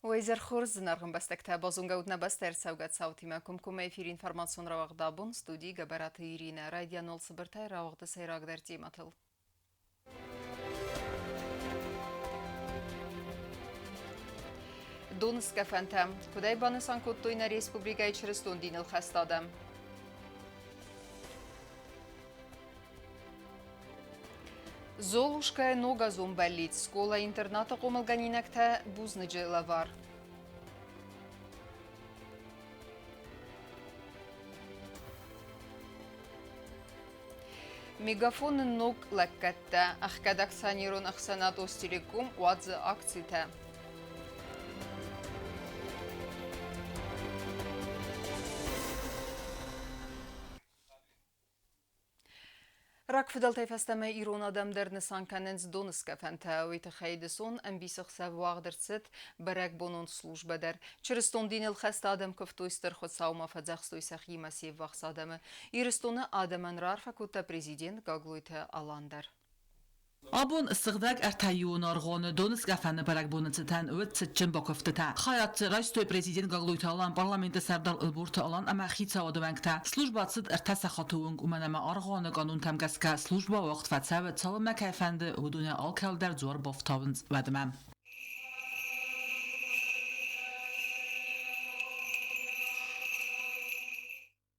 Уӕ изӕр хорз, зынаргъ ӕмбӕстӕгтӕ, базонгӕ ут нӕ бӕстӕ ӕрцӕугӕ цаутимӕ. Комкоммӕ эфиры информацион рауагъд абон студийы Гӕбӕраты Иринӕ. Райдиан уал цыбыртӕй рауагъды сӕйрагдӕр темӕтыл. Доныскъӕфӕнтӕ. Куыдӕй банысан кодтой нӕ республикӕйы чырыстон диныл хӕст адӕм? Золушкӕйы ногазон бӕллиц скъола-интернаты хъомылгӕнинӕгтӕ бузныджы лӕвар. Мегафоны ног лӕггӕдтӕ ӕхгӕд акционерон ӕхсӕнад Остелеком уадзы акцитӕ. Рагфыдӕлтӕй фӕстӕмӕ ирон адӕм дӕр нысан кӕнынц доныскъӕфӕнтӕ. Уый тыххӕй дысон ӕмбисӕхсӕв уагъд ӕрцыд бӕрӕгбонон службӕ дӕр. Чырыстон диныл хӕст адӕм куывтой Стыр Хуыцаумӕ, фӕдзӕхстой сӕхимӕ се ввахс адӕмы. Ирыстоны адӕмӕн раарфӕ кодта президент Гаглойты Алан дӕр. Абон сыгъдӕг ӕртӕиуон аргъуаны Доныскъӕфӕны бӕрӕгбоны цытӕн уыд цытджын бакуывдтытӕ. Хайад дзы райстой президент Гаглойты Алан, парламенты сӕрдар Ӕлборты Алан ӕмӕ хицауады уӕнгтӕ. Службӕ цыд ӕртӕ сахаты онг, уымӕн ӕмӕ аргъуаны канонтӕм гӕсгӕ службӕ уагъд фӕцӕуы, цалынмӕ кӕй фӕнды, уыдонӕй алкӕуыл дӕр дзуар бафтауынц, уӕдмӕ.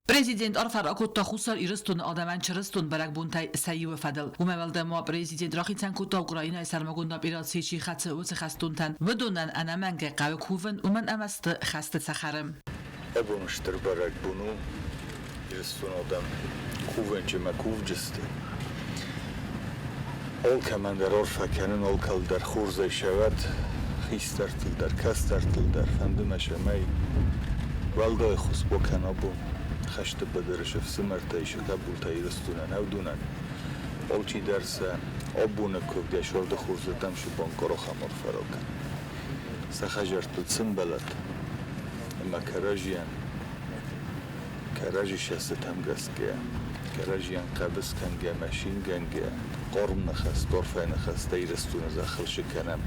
Президент арфӕ ракодта Хуссар Ирыстоны адӕмӕн чырыстон бӕрӕгбонтӕй сӕ иуы фӕдыл. Уымӕ уӕлдай ма президент рахицӕн кодта Украинӕйы сӕрмагонд операцийы чи хӕцы, уыцы хӕстонтӕн. Уыдонӕн ӕнӕмӕнгӕй хъӕуы кувын, уымӕн ӕмӕ сты хӕсты цӕхӕры. Абон стыр бӕрӕгбон у Ирыстоны адӕм кувӕнджы ӕмӕ кувджысты. Алкӕмӕн дӕр арфӕ кӕнын, алкӕл дӕр хорзӕй сӕвӕд, хистӕртыл дӕр, кӕстӕртыл дӕр, фӕнды мӕ цӕмӕй уӕлдай ӕххуыс бакӕн абон хӕсты быдыры се фсымӕртӕй, сӕ хъӕбултӕ Ирыстонӕн, ӕвдонӕн. Алчидӕр сӕ абоны куывд йӕ сӕрды хорзырдӕм цы банкъара, ахӕм арфӕ ракӕн. Сӕ хӕдзӕрттыл цы мбӕлӕт ӕмӕ кӕрӕдзийӕн Кӕрӕдзи сӕстытӕм гӕсгӕ, кӕрӕдзийӕн хъӕбыс кӕнгӕ ӕмӕ цингӕнгӕ, хъарм ныхӕстӕ, арфӕйы ныхӕстӕ Ирыстоны зӕххыл цы кӕнӕм,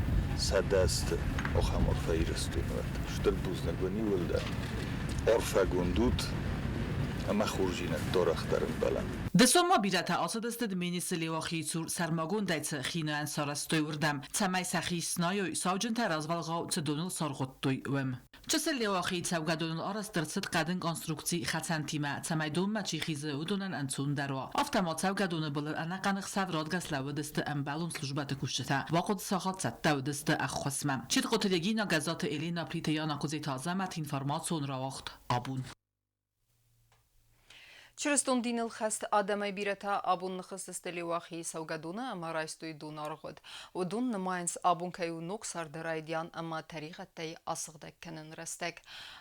сӕдӕсты ахӕм арфӕ Ирыстоны уӕд. Стыр бузныг уын иууылдӕр. Арфӕгонд ут ӕмӕ хорздзинӕдтӕ арӕхдӕр ӕмбӕлӕм. Дысон ма бирӕтӕ ацыдысты Дменисы Леуахийы цур сӕрмагондӕй цы хинайӕн сарӕзтой, уырдӕм, цӕмӕй сӕхи снайой, сауджынтӕ развӕлгъау цы доныл саргъуыдтой, уым. Чысыл Леуахийы цӕугӕдоныл арӕзт ӕрцыд хъӕдын конструкци хӕцӕнтимӕ, цӕмӕй донмӕ чи хизы, уыдонӕн ӕнцондӕр уа. Афтӕ ма цӕугӕдоны былыл ӕнӕхъӕн ӕхсӕв радгӕс лӕууыдысты ӕмбӕлон службӕты кусджытӕ, бахъуыд сахат цӕттӕ уыдысты ӕххуысмӕ. Читхъуты Регина, Гӕззаты Элина, Плиты Яна, Куыдзеты Азӕмӕт, информацион рауагъд абон. Чырыстон диныл хӕст адӕмӕй бирӕтӕ абон ныххызтысты Леуахийы цӕугӕдоны ӕмӕ райстой донаргъуыд. Уыдон нымайынц, абон кӕй у ног царды райдиан ӕмӕ тӕригъӕдтӕй асыгъдӕг кӕнын рӕстӕг.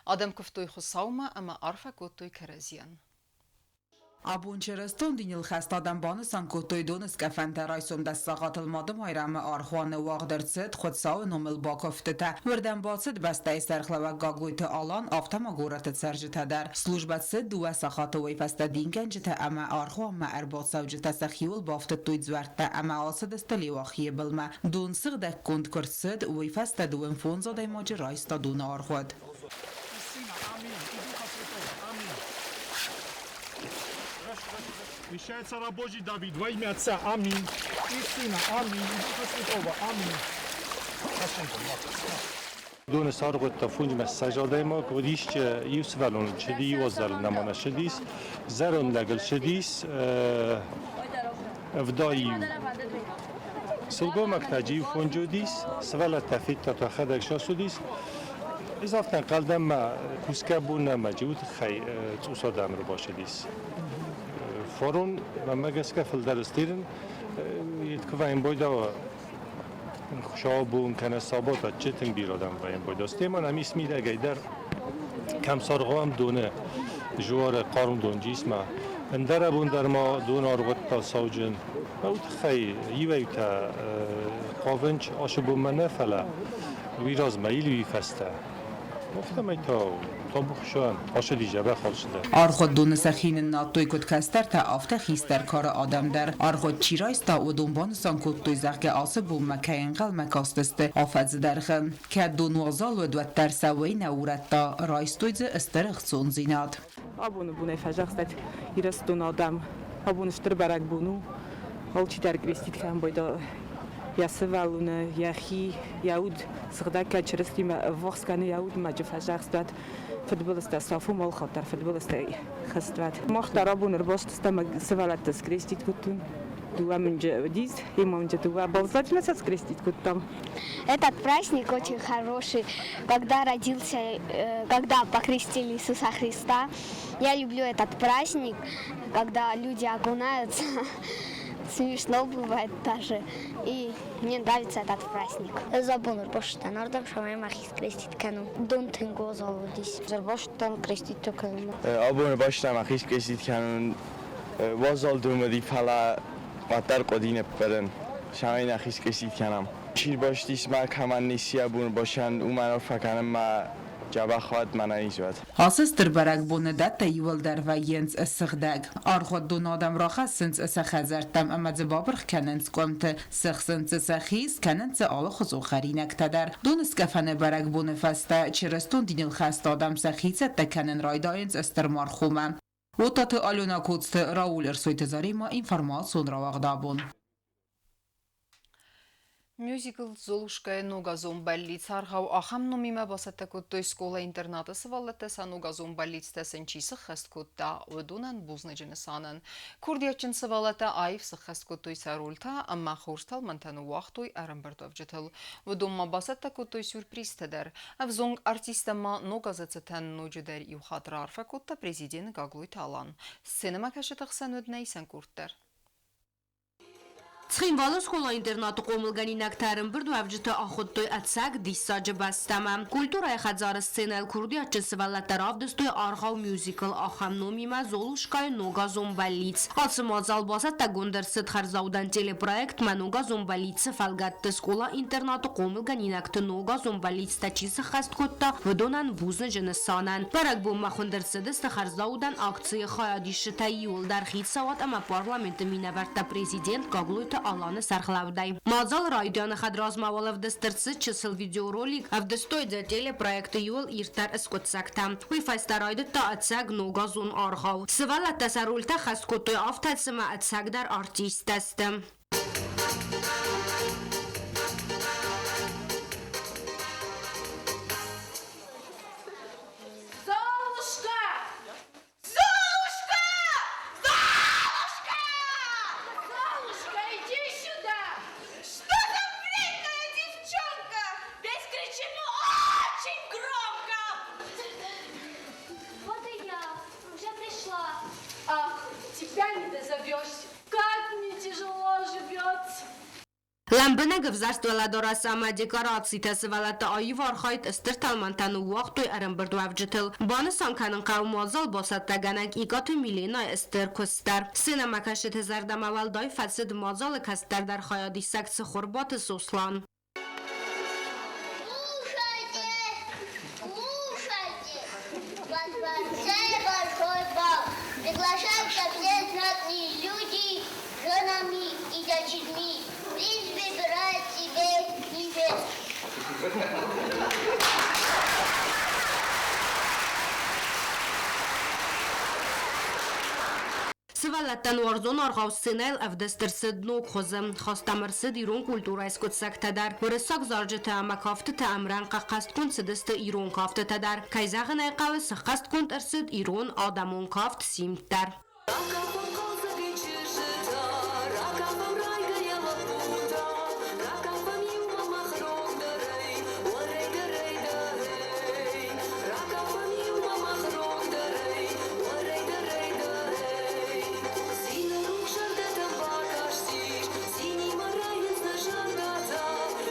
Адӕм куывтой Хуыцаумӕ ӕмӕ арфӕ кодтой кӕрӕдзийӕн. Абон чырыстон диныл хӕст адӕм банысан кодтой доныскъӕфӕнтӕ райсом дӕс сахатыл Мады Майрӕмы аргъуаны уагъд ӕрцыд Хуыцауы номыл бакуывдтытӕ. Уырдӕм бацыд бӕстӕйы сӕргълӕууӕг Гаглойты Алан, афтӕ ма горӕты цӕрджытӕ дӕр. Службӕ цыд дыууӕ сахаты уый фӕстӕ дингӕнджытӕ ӕмӕ аргъуанмӕ ӕрбацӕуджытӕ сӕхиуыл бафтыдтой дзуӕрттӕ ӕмӕ ацыдысты Леуахийы былмӕ. Дон сыгъдӕггонд куы рцыд, уый фӕстӕ дыууын фондз адӕймаджы райста доны аргъуыд. Вещает цара Божий Давид во имя Отца. Аминь. И Сына. Аминь. И Духа Святого. Аминь. Доны саргъуыдта фунджмӕ адӕймаг, уыдис иу сывӕллон чыди, иу азӕр нӕма нӕ ссыдис, зӕронд лӕгыл ссыдис ӕвдай иу. Сылгоймӕгтӕ иу фонджы уыдис, сывӕллӕттӕ федта тӕхӕдӕг сӕсуыдис. Ez ӕнхъӕлдӕн ма кусгӕ бон нӕма уый тыххӕй цъус адӕм ӕрбацыдис. Фарон мӕнмӕ гӕсгӕ фылдӕр стирын, куы бойдауа хуыцаубон кӕнӕ сабат адджын тынг бирӕ адӕм вӕййын бойда. Стӕй ма нӕм ис мидӕгӕй дӕр кӕм саргъуӕм доны жуары хъарм донджисмӕ. Ӕндӕр абон дӕр ма дон аргъуыдта сауджын. Уый тыххӕй иуӕй-иутӕ хъавынц ацы бонмӕ нӕ, фӕлӕ уый размӕ или уый фӕстӕ. Афтӕмӕй та табу Хуыцауӕн, ацыди дзӕбӕх алцыдӕр. Аргъуыд-доны сӕхи ныннадтой куыд кӕстӕртӕ, афтӕ хистӕр кары адӕм дӕр. Аргъуыд чи райста, уыдон банысан кодтой, зӕгъгӕ, ацы бонмӕ кӕй ӕнхъӕлмӕ кастысты афӕдзы дӕргъы. Кӕд дон уазал уыд, уӕддӕр сӕ уый нӕ урӕдта, райстой дзы стыр ӕхцондзинад. Абоны бонӕй фӕзӕгъдзӕн Ирыстоны адӕм. Абон стыр бӕрӕгбон у. Алчидӕр крестит кӕнын байдайы йӕ сывӕллоны, йӕхи, йӕ уд сыгъдӕг кӕд Чырыстимӕ ӕввахс кӕны йӕ удмӕджы фӕзӕгъдзӕн. Фыдбылызтӕ сафом алхатт дӕр фыдбылызтӕй хызт уӕд. Мах дӕр абон ӕрбацыдыстӕм сывӕллӕтты скрестить кодтон. Дыууӕ мынджы уыдис, иу мынджы дыууӕ балзаджы сӕ скрестить кодтам. Этот праздник очень хороший, когда родился, когда покрестили Иисуса Христа. Я люблю этот праздник, когда люди окунаются. Смешно бывает даже. И мне нравится этот праздник. Ӕз абон ӕрбацыдтӕн ардӕм, цӕмӕй мӕхи скрестить кӕнон. Дон тынг уазал уыдис. Ӕрбацыдтӕн крестить кӕнынмӕ. Абон ӕрбацыдтӕн мӕхи скрестить кӕнын. Уазал дон уыди, фӕлӕ уӕддӕр къуди ныппӕрын, цӕмӕй нӕхи скрестить кӕнӕм. Чи рбацыдис мӕ кӕмӕн ницы йӕ бон бацӕн, уымӕн арфӕ кӕнын мӕ дзӕбӕх уӕд, мӕнӕ низ уӕд. Ацы стыр бӕрӕгбоны дӕттӕ иууылдӕр вӕййынц сыгъдӕг. Аргъуыд дон адӕм рахӕссынц сӕ хӕдзӕрттӕм ӕмӕ дзы бапырх кӕнынц къуымты, сыхсынц дзы сӕхи, скӕнынц дзы алыхуызон хӕринӕгтӕ дӕр. Доныскъӕфӕны бӕрӕгбоны фӕстӕ чырыстон диныл хӕст адӕм сӕхи цӕттӕ кӕнын райдайынц стыр мархомӕ. Оттаты Алена Коцты Рауль Ӕрсойты Заремӕ информацион рауагъд абон. Мюзикл «Золушка-йы ногазон бӕллиц» аргъау ахӕм номимӕ бацӕттӕ кодтой скъола-интернаты сывӕллӕттӕ сӕ ногазон бӕллицтӕ сын чи сыххӕст кодта, уыдонӕн бузныджы нысанӕн. Курдиатджын сывӕллӕттӕ аив сыххӕст кодтой сӕ рольтӕ ӕмӕ хорз тӕлмӕнтӕ ныууагътой ӕрӕмбырдуӕвджытыл. Уыдон ма бацӕттӕ кодтой сюрпризтӕ дӕр. Ӕвзонг артисттӕ ма ног азы цытӕн ноджыдӕр иу хатт раарфӕ кодта президент Гаглойты Алан. Сценӕмӕкӕсджыты хсӕн уыд нӕ исӕн къорд дӕр. Цхинвалы скъола-интернаты хъомылгӕнинӕгтӕ ӕрӕмбырдуӕвджыты ахуыдтой ӕцӕг диссаджы бӕстӕмӕ. Культурӕйы хӕдзары сценӕйыл курдиатджын сывӕллӕттӕ равдыстой аргъау-мюзикл ахӕм номимӕ «Золушкайы ногазон бӕллиц». Ацы мадзал бацӕттӕгонд ӕрцыд хӕрзаудӕн телепроект «Мӕ ногазон бӕллиц-ы фӕлгӕтты скъола-интернаты хъомылгӕнинӕгты ногазон бӕллицтӕ чи сыххӕст кодта, уыдонӕн бузныджы нысанӕн. Бӕрӕгбонмӕ хуынд ӕрцыдысты хӕрзаудӕн акцийы хайадисджытӕ иууылдӕр хицауад ӕмӕ парламенты минӕвӕрттӕ президент Гаглойты Аланы сӕргълӕудӕй. Мадзалы райдианы хӕдразмӕ уал ӕвдыст ӕрцыд чысыл видеоролик, ӕвдыстой дзы телепроекты иуыл ирддӕр скъуыддзӕгтӕ. Уый фӕстӕ райдыдта ӕцӕг ногазон аргъау. Сывӕллӕттӕ сӕ рольтӕ хӕс кодтой афтӕ, цыма ӕцӕгдӕр артисттӕ сты. Золушка! Золушка! Золушка! Золушка, иди сюда! Что за вредная девчонка? Весь кричит очень громко! Вот и я уже пришла. Ах, тебя не дозовешься. Как мне тяжело живется. Лӕмбынӕг ӕвзӕрст уӕлӕдарӕс ӕмӕ декорацитӕ сывӕллӕтты аив архайд стыр тӕлмӕнтӕ ныууагътой ӕрӕмбырдуӕвджытыл. Банысан кӕнын хъӕуы мадзал бацӕттӕгӕнӕг Икъаты Миленайы стыр куыст дӕр. Сценӕмӕкӕсджыты зӕрдӕмӕ уӕлдай фӕцыд мадзалы кӕстӕрдӕр хайадисӕг Цыхуырбаты Сослан. Слушайте, слушайте, во дворце большой бал. Приглашаются все знатные люди с женами и дочерьми. Принц выбирает себе невесту. Сывӕллӕттӕн уарзон аргъау сценӕйыл ӕвдыст ӕрцыд ног хуызы. Хастам ӕрцыд ирон культурӕйы скъуыддзӕгтӕ дӕр. Уырыссаг зарджытӕ ӕмӕ кафтытӕ ӕмрӕнхъ ӕххӕстгонд цыдысты ирон кафтытӕ дӕр. Кӕй зӕгъын ӕй хъӕуы, сыххӕстгонд ӕрцыд ирон адӕмон кафт Симд дӕр. Ракафӕм хъӕлдзӕгӕй чызджытӕ, ракафӕм райгӕйӕ лӕппутӕ, ракафӕм иумӕ мах рогдӕрӕй, уӕрӕйдӕрӕй-дӕрӕй. Ракафӕм иумӕ мах рогдӕрӕй, уӕрӕйдӕрӕй-дӕрӕй. Цины рухс зӕрдӕтӕм бакастис, цинимӕ райынц нӕ зӕрдӕтӕ,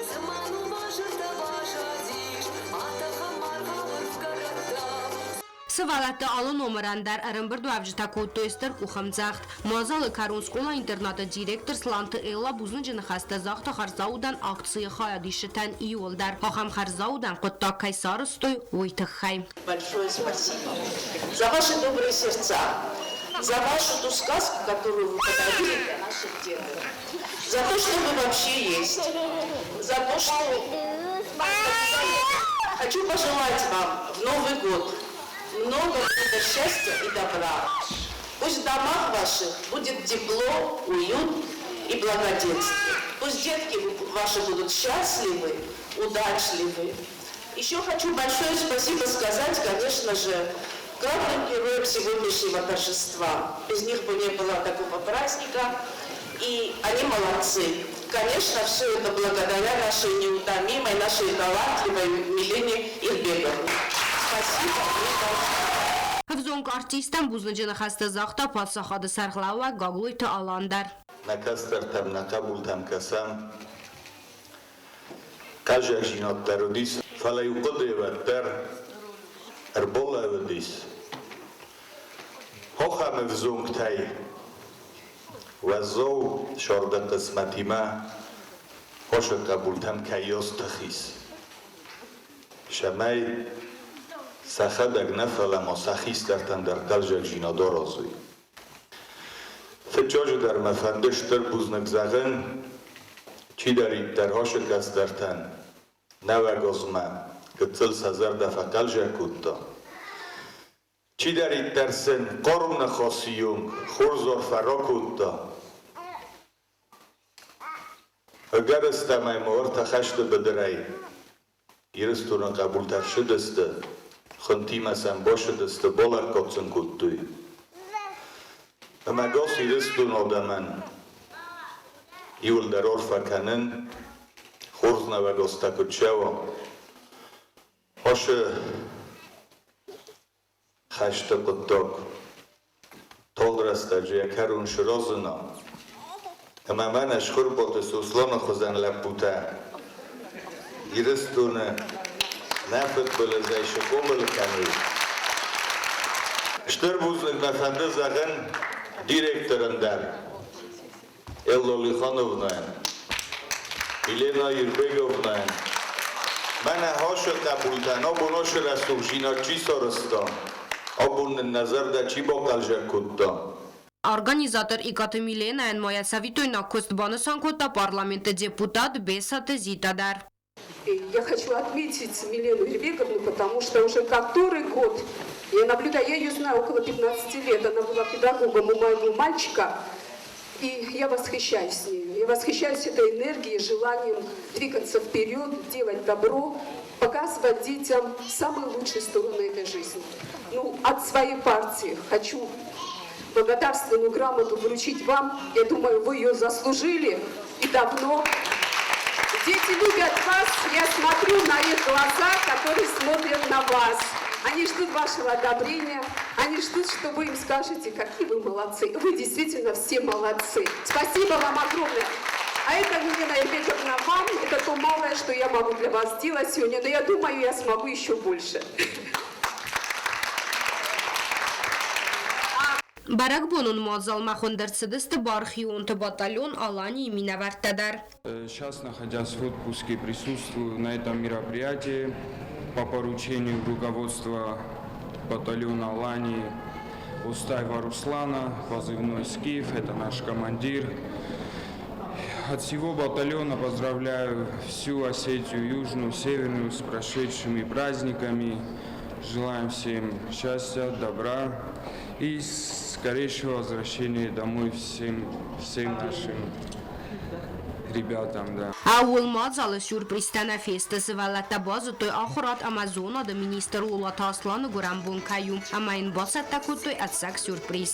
цыма ныл базыртӕ базадис, атӕхӕм маргъау ӕрвгӕрӕттӕ. Сывӕллӕтты алы номырӕн дӕр ӕрӕмбырдуӕвджытӕ кодтой стыр къухӕмдзӕгъд. Мадзалы кӕрон скъола-интернаты директор Сланты Элла бузныджы ныхӕстӕ загъта хӕрзаудӕн акцийы хайадисджытӕн иууылдӕр, ахӕм хӕрзаудӕн хъуыддаг кӕй сарӕзтой, уый тыххӕй. Большое спасибо за ваши добрые сердца, за вашу ту сказку, которую вы подарили для наших деток, за то, что вы вообще есть, за то, что Хочу пожелать вам в Новый год много-много счастья и добра. Пусть в домах ваших будет тепло, уют и благоденствие. Пусть детки ваши будут счастливы, удачливы. Еще хочу большое спасибо сказать, конечно же, главным героям сегодняшнего торжества. Без них бы не было такого праздника. И они молодцы. Конечно, все это благодаря нашей неутомимой, нашей талантливой Милене Ирбеговне. Спасибо ей большое. Ӕвзонг артисттӕн бузныджы ныхӕстӕ загъта паддзахады сӕргълӕууӕг Гаглойты Алан дӕр. Нӕ кӕстӕртӕм, нӕ хъӕбултӕм кӕсӕм. Хъазӕгдзинад дӕр уыдис, фӕлӕ-иу хъуыды уӕддӕр ӕрбалӕууыдис. Хохӕм ӕвзонгтӕй уӕззау сӕрды хъысмӕтимӕ хосы хъӕбултӕм кӕййас тых ис, цӕмӕй сӕхӕдӕг нӕ, фӕлӕ ма сӕ хистӕртӕн дӕр хъӕлдзӕгдзинад аразой. Фыццаджыдӕр мӕ фӕнды стыр бузныг зӕгъын, чидӕриддӕр ацы кӕстӕртӕн нӕуӕг азмӕ гыццыл сӕ зӕрдӕ фӕхъӕлдзӕг кодта. Чидӕриддӕр сын хъару ныхасы онг хорз арфӕ ракодта. Ӕгӕрыстӕмӕй ма ӕртӕ хӕсты быдырӕй Ирыстоны хъӕбултӕ ссыдысты, хуынтимӕ сӕм бацыдысты, балӕггад сын кодтой. Ӕмӕ гас Ирыстоны адӕмӕн иуылдӕр арфӕ кӕнын, хорз нӕуӕг азтӕ куыд цӕуа, ацы хӕсты хъуыддаг тагъд рӕстӕджы йӕ кӕрон сырӕзына. Ӕмӕ мӕнӕ Схуырбаты Сосланы хуызӕн лӕппутӕ Ирыстоны нӕ фыдбылызӕй схъомыл кӕной. Стыр бузныг мӕ фӕнды зӕгъын директорӕн дӕр, Элла Лихановнайӕн, Елена Ирбеговнайӕн. Мӕнӕ хашы хъӕбултӕн абон ашы рӕсугъдзинад чи сарӕзта, абон нын нӕ зӕрдӕ чи бахъӕлдзӕг кодта. Организатор Икъаты Миленӕйӕн ма йӕ цӕвиттойнаг куыст банысан кодта парламенты депутат Бесаты Зита дӕр. Я хочу отметить Милену Ирбеговну, потому что уже который год я наблюдаю, я ее знаю около 15 лет, она была педагогом у моего мальчика, и я восхищаюсь нею. Я восхищаюсь этой энергией, желанием двигаться вперед, делать добро, показывать детям самые лучшие стороны этой жизни. Ну, от своей партии хочу благодарственную грамоту вручить вам. Я думаю, вы ее заслужили и давно. Дети любят вас, я смотрю на их глаза, которые смотрят на вас. Они ждут вашего одобрения, они ждут, что вы им скажете, какие вы молодцы. Вы действительно все молодцы. Спасибо вам огромное. А это, Милена Ирбековна, вам, это то малое, что я могу для вас сделать сегодня, но я думаю, я смогу еще больше. Бӕрӕгбонон мадзалмӕ хуынд ӕрцыдысты бархионты батальон Алани-йы минӕвӕрттӕ дӕр. Сейчас, находясь в отпуске, присутствую на этом мероприятии по поручению руководства батальона Алании Устаева Руслана, позывной «Скиф», это наш командир. От всего батальона поздравляю всю Осетию Южную, Северную с прошедшими праздниками. Желаем всем счастья, добра и скорейшего возвращения домой всем, всем нашим ребятам, да. Ӕууыл мадзалы сюрпризтӕ нӕ фесты. Сывӕллӕттӕ базыдтой ахуырад ӕмӕ зонады министр Лолаты Асланы гуырӕн бон кӕй у, ӕмӕ йын бацӕттӕ кодтой ӕцӕг сюрприз.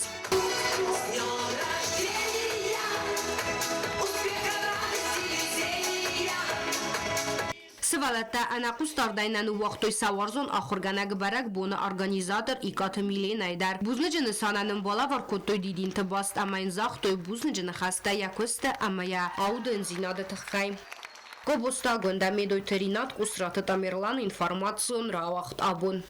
Сывӕллӕттӕ ӕнӕхъусдардӕй нӕ ныууагътой сӕ уарзон ахуыргӕнӕг бӕрӕгбоны организатор Икъаты Миленӕйы дӕр. Бузныджы нысанӕн ын балӕвар кодтой дидинты баст ӕмӕ йын загътой бузныджы ныхӕстӕ йӕ куысты ӕмӕ йӕ аудындзинады тыххӕй. Гобозты Агуындӕ, Медойты Ринат, Къусраты Тамерлан, информацион рауагъд абон.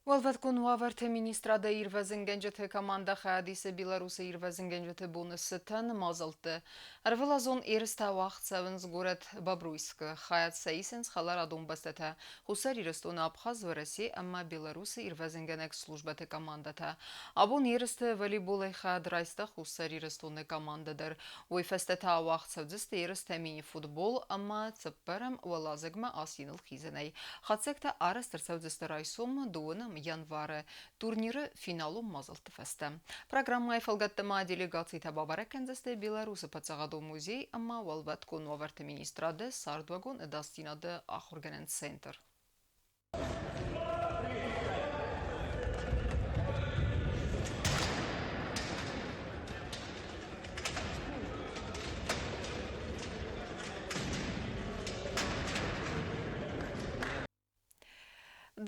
Уӕлвӕткон уавӕрты министрады ирвӕзынгӕнджыты командӕ хайад исы Беларусы ирвӕзынгӕнджыты боны цытӕн мадзӕлтты. Ӕрвылазон ерыстӕ уагъд цӕуынц горӕт Бобруйскы. Хайад сӕ исынц хӕларадон бӕстӕтӕ Хуссар Ирыстоны, Абхаз, Уӕрӕсе ӕмӕ Беларусы ирвӕзынгӕнӕг службӕты командӕтӕ. Абон ерысты волейболӕй хайад райста Хуссар Ирыстоны командӕ дӕр. Уый фӕстӕ та уагъд цӕудзысты ерыстӕ мини-футбол ӕмӕ цыппӕрӕм уӕладзыгмӕ асиныл хизынӕй. Хатдзӕгтӕ арӕзт ӕрцӕудзысты райсом дыууынӕм январы турниры финалон мадзӕлтты фӕстӕ. Программӕйы фӕлгӕтты ма делегацитӕ бабӕрӕг кӕндзысты Беларусы паддзахадон музей ӕмӕ Уӕлвӕткон уавӕрты министрады цардуагон ӕдасдзинады ахуыргӕнӕн центр.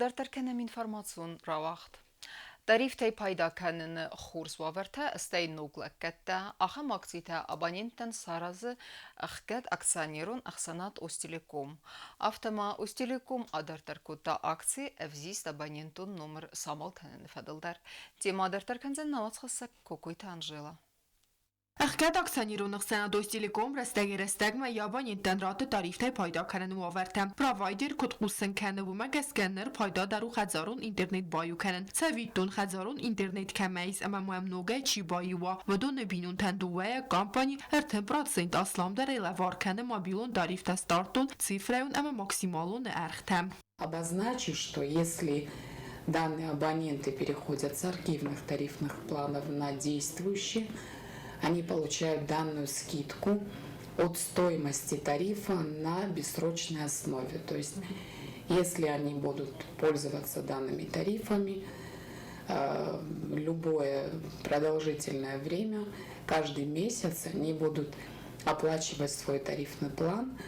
Дарддӕр кӕнӕм информацион рауагъд. Тарифтӕй пайда кӕныны хорз уавӕртӕ, стӕй ног лӕггӕдтӕ, ахӕм акцитӕ абоненттӕн саразы ӕхгӕд акционерон ӕхсӕнад Остелеком. Афтӕ ма Остелеком адарддӕр кодта акци ӕвзист абонентон номыр самал кӕныны фӕдыл дӕр. Темӕ дарддӕр кӕндзӕн нӕ уацхӕссӕг Кокойты Анжела. Ӕхгӕд акционерон ӕхсӕнад Остелеком рӕстӕгӕй-рӕстӕгмӕ йӕ абоненттӕн ратты тарифтӕй пайда кӕныны уавӕртӕ. Провайдер куыд хъусын кӕны, уымӕ гӕсгӕ ныр пайда дӕр у хӕдзарон интернет баиу кӕнын. Цӕвиттон, хӕдзарон интернет кӕмӕ ис ӕмӕ мӕм ногӕй чи баиу уа, уыдоны бинонтӕн дыууӕйӕ компани 30% асламдӕрӕй лӕвар кӕны мобилон тарифтӕ стартон, цифрӕйон ӕмӕ максималоны ӕргътӕ. Обозначу, что если данные абоненты переходят с архивных тарифных планов на действующие, они получают данную скидку от стоимости тарифа на бессрочной основе. То есть, если они будут пользоваться данными тарифами, любое продолжительное время, каждый месяц они будут оплачивать свой тарифный план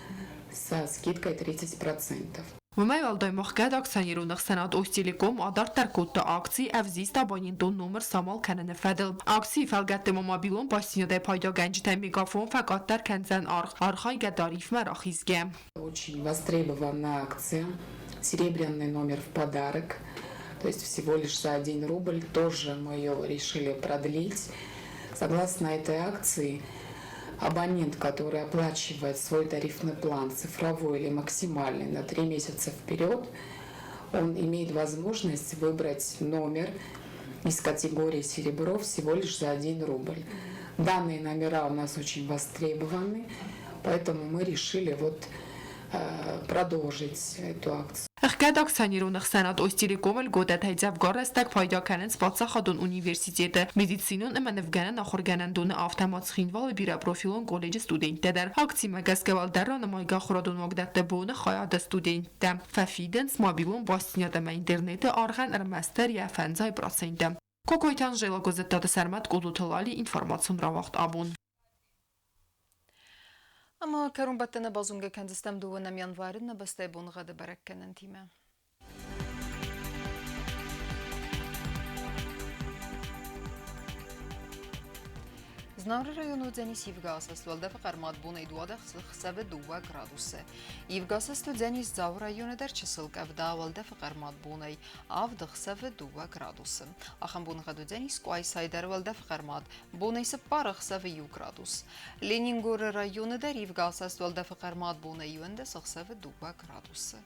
со скидкой 30%. Уымӕй уӕлдай ма ӕхгӕд акционерон ӕхсӕнад Остелеком адарддӕр кодта акци ӕвзист абонентон номыр самал кӕныны фӕдыл. Акцийы фӕлгӕтты ма мобилон бастдзинадӕй пайдагӕнджытӕн Мегафон фӕкъаддӕр кӕндзӕн аргъ, архайгӕ тарифмӕ рахизгӕ. Очень востребованная акция «Серебряный номер в подарок». То есть всего лишь за 1 рубль тоже мы ее решили продлить. Согласно этой акции, абонент, который оплачивает свой тарифный план, цифровой или максимальный, на 3 месяца вперед, он имеет возможность выбрать номер из категории «Серебро» всего лишь за 1 рубль. Данные номера у нас очень востребованы, поэтому мы решили вот продолжить эту акцию. Ӕхгӕд акционерон ӕхсӕнад Остелеком-ы льготӕтӕй дзӕвгар рӕстӕг пайда кӕнынц паддзахадон университеты, медицинон ӕмӕ нывгӕнӕн ахуыргӕнӕндоны, афтӕ ма Цхинвалы бирӕпрофилон колледжы студенттӕ дӕр. Акцимӕ гӕсгӕ уӕлдӕр ранымайгӕ ахуырадон уагдӕтты боны хайады студенттӕ фӕфидынц мобилон бастдзинад ӕмӕ интернеты аргъӕн ӕрмӕстдӕр йӕ 5%. Кокойты Анжела, Гуыззыттаты Сӕрмӕт, Къудуты Лали, информацион рауагъд абон. Ӕмӕ кӕронбӕттӕны базонгӕ кӕндзыстӕм дыууынӕм январы нӕ бӕстӕйы боныгъӕды бӕрӕггӕнӕнтимӕ. Знауыры районы уыдзӕнис ивгӕ асӕст уӕлдӕфы хъӕрмад бонӕй 12 ӕхсӕвы 2 градусы. Ивгӕ асӕст уыдзӕнис Дзауы районы дӕр чысыл къӕвда уӕлдӕфы хъӕрмад бонӕй 7 ӕхсӕвы 2 градусы. Ахӕм боныгъӕд уыдзӕнис Къуайсайы дӕр уӕлдӕфы хъӕрмад бонӕй 4 ӕхсӕвы 1 градус. Ленингоры районы дӕр ивгӕ асӕст уӕлдӕфы хъӕрмад бонӕй 11 ӕхсӕвы 2 градусы.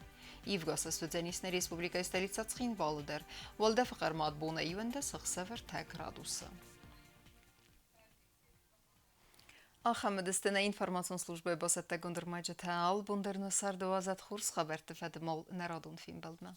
Ивгӕ асӕст уыдзӕнис нӕ республикӕйы столицӕ Цхинвалы дӕр. Уӕлдӕфы хъӕрмад бонӕй 11 ӕхсӕвы 3 градусы. Ахӕм уыдысты нӕ информацион службӕйы бацӕттӕгонд ӕрмӕджытӕ. Алы бон дӕр нӕ царды уадзӕд хорз хабӕртты фӕдыл нӕ радон фембӕлдмӕ.